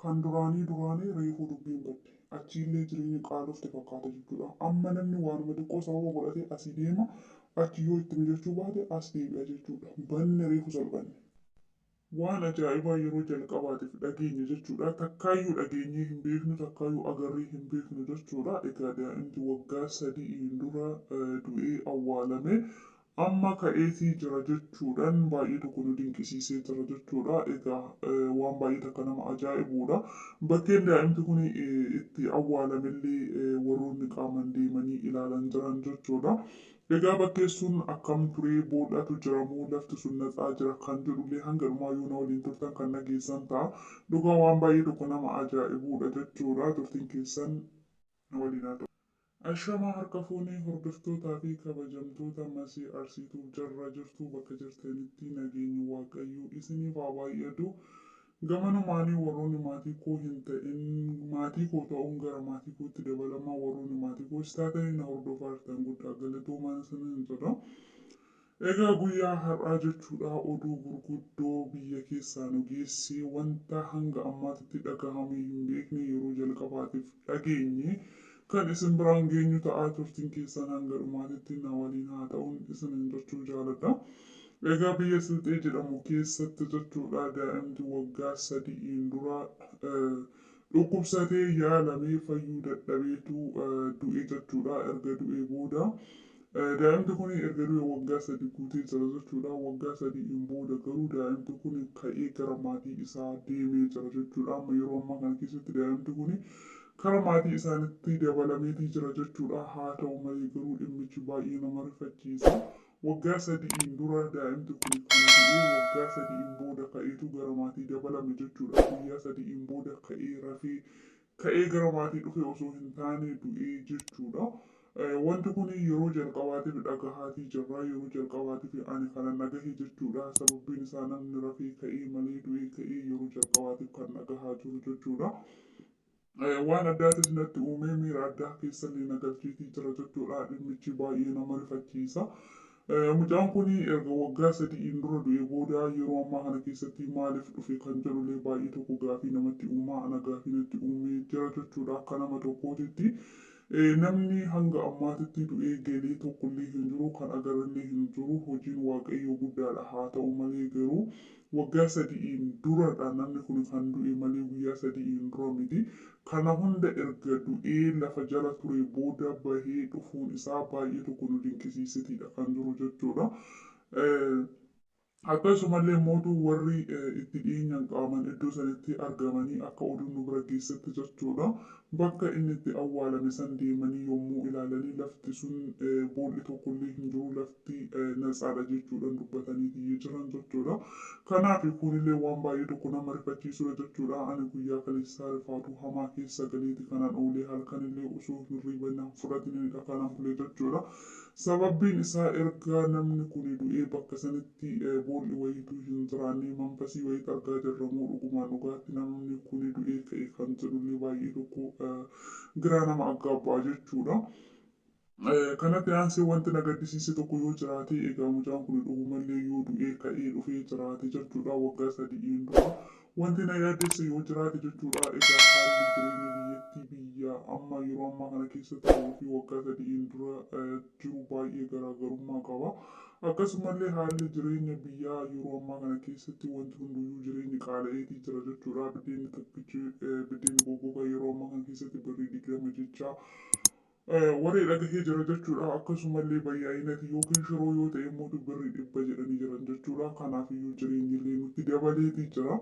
Kan duraanii duraanii reefuu dubbiin badde. Achiillee jireenyi qaalofte fakkaata jechuudha. Amma namni waanuma xiqqoo sababa godhatee asii deema, achi yoo itti mijachuu baate as deebi'a jechuudha. Banne reefu salphanne. Waan ajaa'ibaa yeroo jalqabaatiif dhageenye jechuudha. Takkaayyuu dhageenyee hin beeknu, takkaayyuu agarree hin beeknu jechuudha. Egaa daa'imti waggaa 3n dura du'ee awwaalame amma ka'eetii jira jechuudhaan baay'ee tokko nu dinqisiisee jira jechuudha. Egaa waan baay'ee takka nama ajaa'ibuudha. Bakkeen daa'imti kun itti awwaalamellee warroonni qaaman deemanii ilaalan jiran jechuudha. Egaa bakkeen sun akkam turee, bool'atu jira moo lafti sun natsaa jira kan jedhullee hanga dhumaa yoo na waliin turtan kan dhageessan ta'a. Dhugaa waan baay'ee tokko nama ajaa'ibuudha jechuudha. Turtiin keessan na waliin haa ta'u. Ashamaa harka fuunee hordoftootaa fi kabajamtoota Masii Arsiituuf jarra jirtu, bakka jirtanitti nageenyi Waaqayyoo isiniif haa baay'atu. Gamanumaanii warroonni maatii koo hin ta'in maatii koo ta'uun gara maatii kootti dabalamaa, warroonni maatii koos taatanii na hordofaa jirtan guddaa galatoomaa isiniin jedha. Egaa guyyaa har'aa jechuudha oduu gurguddoo biyya keessaa nu geesse, wanta hanga ammaatitti dhagahamee hin beekne yeroo jalqabaatiif dhageenye kan isin biraan geenyu ta'aa, turtiin keessan hanga dhumaatitti na waliin haa ta'uun isiniin jechuu jaaladha. Egaa biyya Silxee jedhamu keessatti jechuudha daa'imti waggaa 3n dura dhukkubsatee yaalamee fayyuu dadhabeetu du'e jechuudha. Erga du'ee booda, daa'imti kun erga du'e waggaa 3 guutee jira jechuudha. Waggaa 3n booda garuu daa'imti kun ka'ee gara maatii isaa deemee jira jechuudha. Amma yeroo ammaa kana keessatti daa'imti kun kara maatii isaanitti dabalameetii jira jechuudha. Haa ta'u malee garuu dhimmichi baay'ee nama rifachiisa. Waggaa 3n dura daa'imti kun kan du'e, waggaa 3n booda ka'eetu gara maatii dabalame jechuudha. Guyyaa 3n booda ka'ee rafee ka'ee gara maatii dhufe osoo hin taane du'ee jechuudha. Wanti kun yeroo jalqabaatiif dhagahaatii jirra. Yeroo jalqabaatiif ani kana dhagahe jechuudha. Sababbiin isaa namni rafee ka'ee malee du'ee ka'ee yeroo jalqabaatiif kan dhagahaa jiru jechuudha. Waan addaatis natti uumee miira addaa keessallee na galcheetii jira jechuudha. Dhimmichi baay'ee nama rifachiisa. Mucaan kun erga waggaa 3n dura du'e booda yeroo ammaa kana keessatti maaliif dhufe kan jedhullee baay'ee tokko gaafii namatti uumaa, ana gaafii natti uumee jira jechuudha. Akka nama tokkootitti namni hanga ammaatitti du'ee galee tokkollee hin jiru, kan agarrellee hin jiru. Hojiin Waaqayyoo guddaadha. Haa ta'u malee garuu waggaa 3n duradha namni kun kan du'e malee guyyaa 3n dura miti. Kana hunda erga du'ee lafa jala ture booda bahee dhufuun isaa baay'ee tokko nu dinqisiisetiidha kan jiru jechuudha. Akkasumallee mootuu warri itti dhiyeenyaan qaaman iddoo sanitti argamanii akka oduun nu bira geessetti jechuudha. Bakka inni itti awwaalame san deemanii yommuu ilaalanii lafti sun boolli tokkollee hin jiru, lafti natsaadha jechuudhaan dubbatanii jiran jechuudha. Kanaaf kunillee waan baay'ee tokko nama rifachiisudha jechuudha. Ani guyyaa kaleessaa rifaatuu hamaa keessa galeeti kanan oolee, halkanillee osoo hirriiba hin fudhatinidha kanan bule jechuudha. Sababbiin isaa erga namni kun du'ee bakka sanitti boolli wayiitu hin jiraanne, manfasii wayiitu argaa jirra moo dhugumaan dhugaatti namni kun du'ee ka'e kan jedhullee baay'ee tokko giraa nama aggaabbaa jechuudha. Kanatti aansee wanti na gaddisiise tokko yoo jiraate, egaa mucaan kun dhugumallee yoo du'ee ka'ee dhufee jiraate jechuudha waggaa 3n dura. Wanti na yaaddesse yoo jiraate jechuudha, egaa haalli jireenya biyyattii biyya amma yeroo ammaa kana keessa ta'uu fi waggaa 3n dura jiru baay'ee garaagarummaa qaba. Akkasumallee haalli jireenya biyyaa yeroo ammaa kana keessatti wanti hunduyyuu jireenyi qaala'eetii jira jechuudha. Biddeenni tokkichi, biddeenni goggogaa yeroo ammaa kana keessatti birrii 20 jecha waree dhagahee jira jechuudha. Akkasumallee bayyaa'inati yookiin shiroo yoo ta'e immoo birrii 100 jedhanii jiran jechuudha. Kanaafiyyuu jireenyillee nutti dabaleetii jira.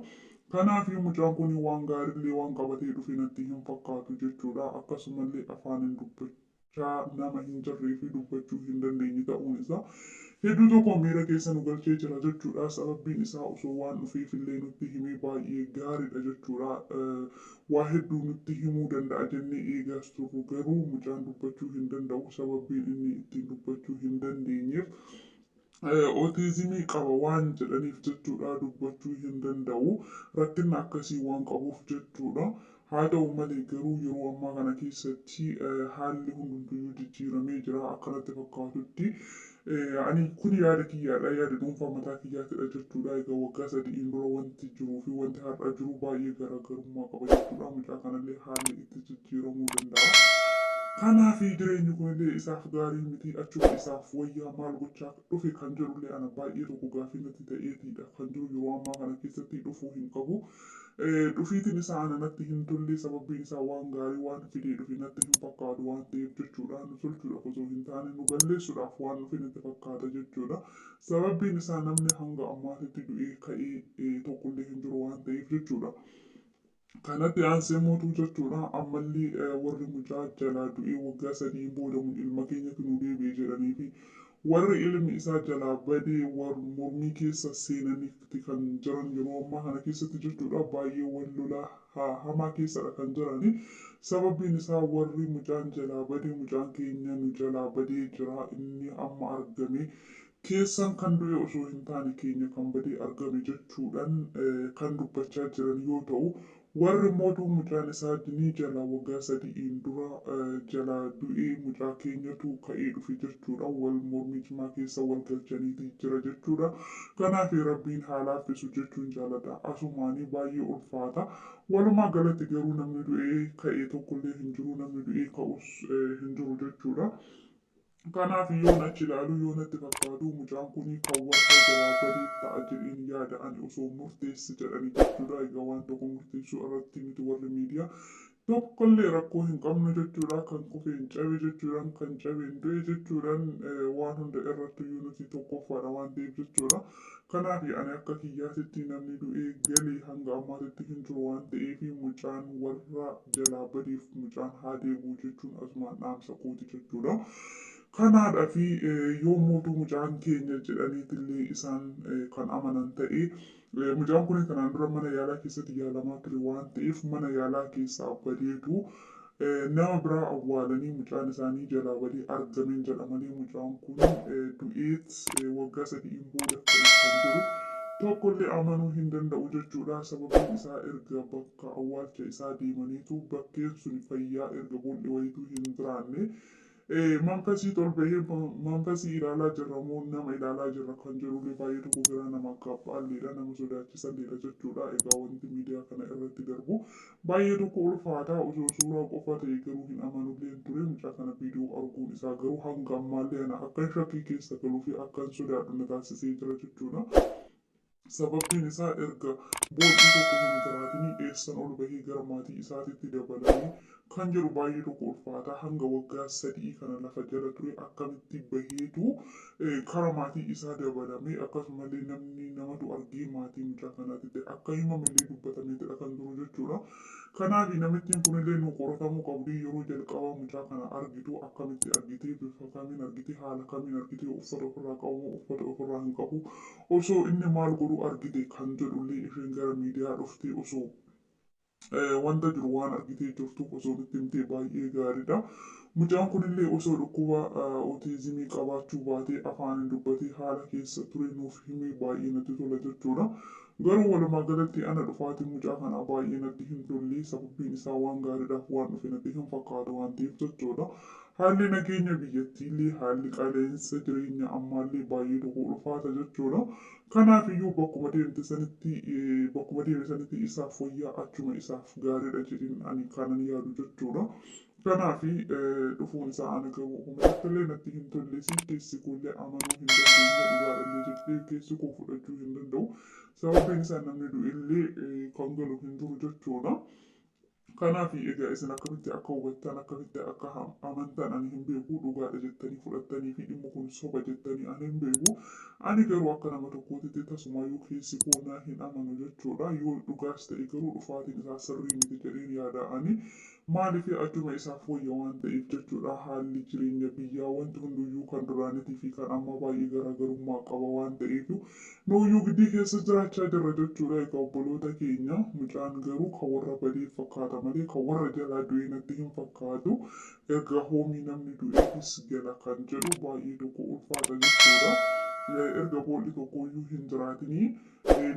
Kanaafii mucaan kun waan gaariillee waan qabatee dhufe natti hin fakkaatu jechuudha. Akkasumallee afaaniin dubbachaa nama hin jirree fi dubbachuu hin dandeenye ta'uun isaa hedduu tokko miira keessa nu galchee jira jechuudha. Sababbiin isaa osoo waan dhufeefillee nutti himee baay'ee gaariidha jechuudha. Waa hedduu nutti himuu danda'a jennee eegaas turru, garuu mucaan dubbachuu hin danda'u. Sababbiin inni ittiin dubbachuu hin dandeenyeef ootizimii qaba waan jedhaniif jechuudha, dubbachuu hin danda'u. Rakkina akkasii waan qabuuf jechuudha. Haa ta'u malee garuu yeroo ammaa kana keessatti haalli hundumtuyyuu jijjiiramee jira akkanatti fakkaatutti. Ani kun yaada kiyyaadha, yaada dhuunfaa mataa kiyyaatidha jechuudha. Egaa waggaa 3n dura wanti jiruu fi wanti har'a jiru baay'ee garaagarummaa qaba jechuudha. Mucaa kanallee haalli itti jijjiiramuu danda'a. Kanaaf jireenyi kunillee isaaf gaarii miti, achuma isaaf wayyaa. Maal gochaa dhufe kan jedhullee ana baay'ee tokko gaaffii natti ta'eetidha kan jiru. Yeroo ammaa kana keessatti dhufuu hin qabu. Dhufiitiin isaa ana natti hin tolle, sababbiin isaa waan gaarii waan fidee dhufe natti hin fakkaatu waan ta'eef jechuudha. Nu tolchuudhaaf osoo hin taane nu balleessuudhaaf waan dhufe natti fakkaata jechuudha. Sababbiin isaa namni hanga ammaatitti du'ee ka'ee tokkollee hin jiru waan ta'eef jechuudha. Kanatti aansee mootuu jechuudha, ammallee warri mucaa jalaa du'ee waggaa 3n booda ilma keenyatu nu deebi'e jedhanii fi warri ilmi isaa jalaa badee mormii keessa seenanitti kan jiran yeroo ammaa kana keessatti jechuudha, baay'ee wal lolaa hamaa keessadha kan jirani. Sababbiin isaa warri mucaan jalaa badee, mucaan keenya nu jalaa badee jira, inni amma argame keessan kan du'e osoo hin taane keenya kan badee argame jechuudhaan kan dubbachaa jiran yoo ta'u, warri mootuu mucaan isaa ni jalaa waggaa 3n dura jalaa du'ee mucaa keenyatu ka'ee dhufe jechuudha wal mormii cimaa keessa wal galchaniiti jira jechuudha. Kanaaf Rabbiin haa laaffisu jechuun jaaladha. Asumaanii baay'ee ulfaata. Walumaa galatti garuu namni du'ee ka'ee tokkollee hin jiru, namni du'ee ka'us hin jiru jechuudha. Kanaaf yoon achi ilaalu yoo natti fakkaatu mucaan kun kan warra jalaa badee ta'a jedheen yaada ani osoo murteessi jedhanii jechuudha. Egaa waan tokko murteessuu irratti miti warri miidiyaa tokkollee rakkoo hin qabnu jechuudha. Kan kufeen cabe jechuudhaan, kan cabeen du'e jechuudhaan, waan hunda irratti iyyuu nuti tokkoffaadha waan ta'eef jechuudha. Kanaaf ani akka kiyyaatitti namni du'ee galee hanga ammaatitti hin jiru waan ta'eef mucaan warra jalaa badeef mucaan haa deebi'u jechuun asumaan dhaamsa kooti jechuudha. Kanaadha fi yoo mootuu mucaan keenya jedhaniitillee isaan kan amanan ta'e, mucaan kun kanaan dura mana yaalaa keessatti yaalamaa ture waan ta'eef mana yaalaa keessaa badeetu nama biraa awwaalanii mucaan isaanii jalaa badee argameen jedha malee mucaan kun du'eet waggaa 3n booda ka'e kan jedhu tokkollee amanuu hin danda'u jechuudha. Sababiin isaa erga bakka awwaalcha isaa deemaniitu bakkeen sun fayyaa erga bool'i wayituu hin jiraanne, manfasii ol bahee manfasii ilaalaa jirra moo nama ilaalaa jirra kan jedhullee baay'ee tokko garaa nama gabbaalleedha, nama sodaachisalleedha jechuudha. Egaa wanti miidiyaa kana irratti darbu baay'ee tokko ulfaataa. Osoo suuraa qofa ta'e garuu hin amanullee ture. Mucaa kana viidiyoo arguun isaa garuu hanga ammaallee ana akkan shakkii keessa galuu fi akkan sodaadhu na taasisee jira jechuudha. Sababbiin isaa erga bool'i tokko hin jiraatinii eessan ol bahee gara maatii isaatitti dabalamee kan jedhu baay'ee tokko ulfaataa. Hanga waggaa 3 kana lafa jala ture akkamitti baheetu kara maatii isaa dabalamee, akkasumallee namni namatu argee maatii mucaa kanaatitti akka himamellee dubbatameetidha kan jiru jechuudha. Kanaaf namittiin kunillee nu qoratamuu qabdi. Yeroo jalqabaa mucaa kana argitu akkamitti argite, bifa kamiin argite, haala kamiin argite, uffata ofirraa qabu moo uffata ofirraa hin qabu, osoo inni maal godhu argite kan jedhullee isheen gara miidiyaa dhuftee osoo wanta jiru waan argitee jirtuuf osoo nutti himtee baay'ee gaariidha. Mucaan kunillee osoo dhukkuba ootizimii qabaachuu baatee afaaniin dubbatee haala keessa ture nuuf himee baay'ee natti tola jechuudha. Garuu walumaa galatti ana dhufaatiin mucaa kanaa baay'ee natti hin tolle, sababbiin isaa waan gaariidhaaf waan dhufe natti hin fakkaatu waan ta'eef jechuudha. Haalli nageenya biyyattiillee haalli qaala'insa jireenya ammaallee baay'ee tokko ulfaata jechuudha. Kanaaf iyyuu bakkuma deemte sanitti, bakkuma deeme sanitti isaaf wayyaa, achuma isaaf gaariidha jedheen ani kanan yaadu jechuudha. Kanaaf dhufuun isaa ana garuu humna illee natti hin tolle, si keessi koollee amanuu hin dandeenye, dhugaadhallee jettee keessi koo fudhachuu hin danda'u. Sababbiin isaa namni du'ellee kan galu hin jiru jechuudha. Kanaaf egaa isin akkamitti akka hubattan, akkamitti akka amantan ani hin beeku. Dhugaadha jettanii fudhattanii fi dhimma kun soba jettanii ani hin beeku. Ani garuu akka nama tokkootitti tasumaayyuu keessi koo naa hin amanu jechuudha. Yoo dhugaas ta'e garuu dhufaatiin isaa sirrii miti jedheen yaada ani. Maaliif achuma isaaf wayya waan ta'eef jechuudha. Haalli jireenya biyyaa wanti hunduyyuu kan duraaniitii fi kan ammaa baay'ee garaagarummaa qaba waan ta'eef nuyyuu giddii keessa jiraachaa jirra jechuudha. Egaa obboloota keenya, mucaan garuu kan warra badee fakkaata malee kan warra jalaa du'ee natti hin fakkaatu. Erga hoomii namni du'eefis gala kan jedhu baay'ee tokko ulfaata jechuudha. Erga bool'i tokkoyyuu hin jiraatinii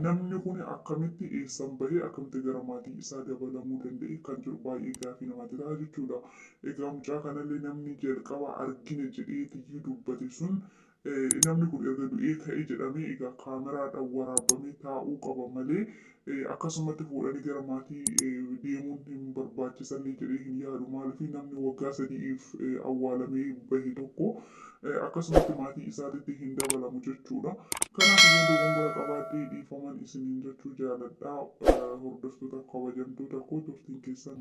namni kun akkamitti eessan bahee akkamitti gara maatii isaa dabalamuu danda'e kan jedhu baay'ee gaafii namatti ta'a jechuudha. Egaa mucaa kanallee namni jalqaba argine jedhee tiyyuu dubbate sun Namni kun erga du'ee ka'e jedhamee egaa kaameraadhaan waraabamee taa'uu qaba malee akkasumatti fuudhanii gara maatii deemuun hin barbaachisallee jedhee hin yaadu. Maaliif namni waggaa 3f awwaalamee bahe tokko akkasumatti maatii isaatitti hin dabalamu jechuudha. Kanaaf yoo dogongora qabaadhee dhiifaman isiniin jechuu jaaladha. Hordoftoota kabajamtoota koo, turtiin keessan.